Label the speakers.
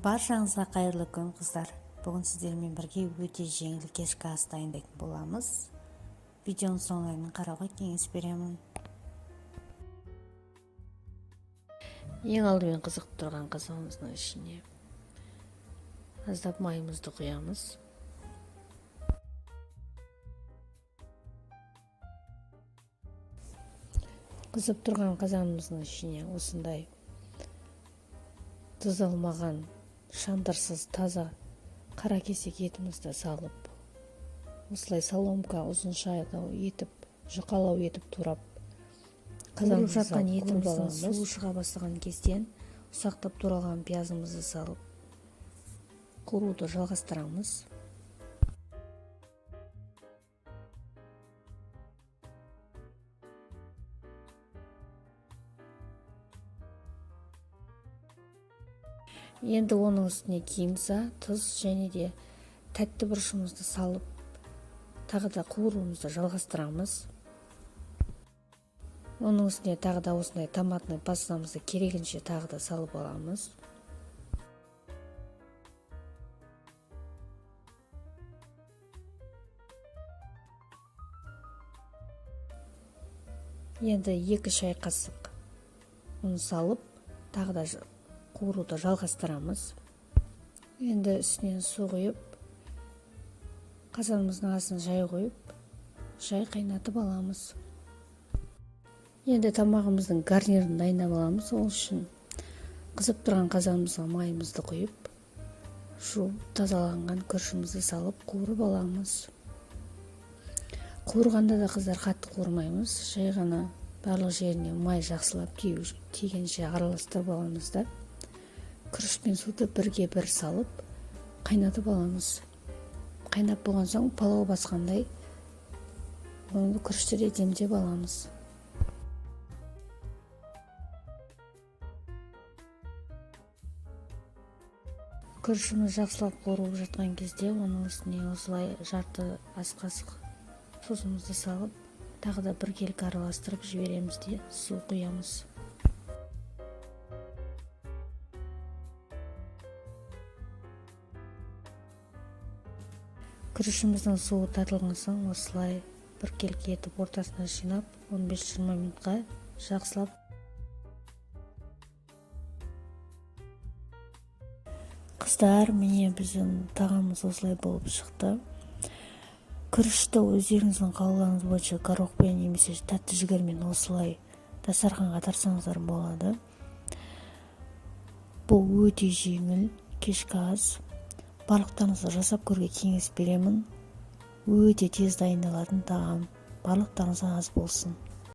Speaker 1: Баршаңызға қайырлы күн, қыздар. Бүгін сіздермен бірге өте жеңіл кешкі ас дайындайтын боламыз. Видеоның соңына дейін қарауға кеңес беремін. Ең алдымен қызып тұрған қазанымыздың ішіне аздап майымызды құямыз. Қызып тұрған қазанымыздың ішіне осындай тұздалмаған, шандырсыз таза қара кесек етімізді салып, осылай соломка ұзынша етіп, жұқалау етіп турап,
Speaker 2: Қуырылып жатқан
Speaker 1: қазанымызға қуырып
Speaker 2: етіміздің
Speaker 1: аламыз.
Speaker 2: Суы шыға бастаған кезден ұсақтап туралған пиязымызды салып, қуыруды жалғастырамыз. Енді оның үстіне кинза, тұз және де тәтті бұрышымызды салып, тағы да қуыруымызды жалғастырамыз. Оның үстіне тағы да осындай томатный пастамызды керегінше тағы да салып аламыз. Енді 2 шай қасық ұн салып, тағы да қуыруды жалғастырамыз. Енді үстінен су құйып, қазанымыздың астын жай қойып, жай қайнатып аламыз. Енді тамағымыздың гарнирін дайындап аламыз. Ол үшін қызып тұрған қазанымызға майымызды құйып, жуып тазаланған күрішімізді салып қуырып аламыз. Қуырғанда да, қыздар, қатты қуырмаймыз, жай ғана барлық жеріне май жақсылап тигенше араластырып аламыз да, күріш пен суды бірге бір салып қайнатып аламыз. Қайнап болған соң палау басқандай оны күрішті де демдеп аламыз. Күрішіміз жақсылап қуырылып жатқан кезде оның үстіне осылай жарты ас қасық тұзымызды салып, тағы да біркелкі араластырып жібереміз де, су құямыз. Күрішіміздің суы тартылған соң осылай біркелкі етіп ортасына жинап, 15-20 минутқа жақсылап. Қыздар, міне, біздің тағамымыз осылай болып шықты. Күрішті өздеріңіздің қалауларыңыз бойынша горохпен немесе тәтті жүгермен осылай дастарханға тартсаңыздар болады. Бұл өте жеңіл кешкі ас. Барлықтарыңызға жасап көруге кеңес беремін. Өте тез дайындалатын тағам. Барлықтарыңызға ас болсын.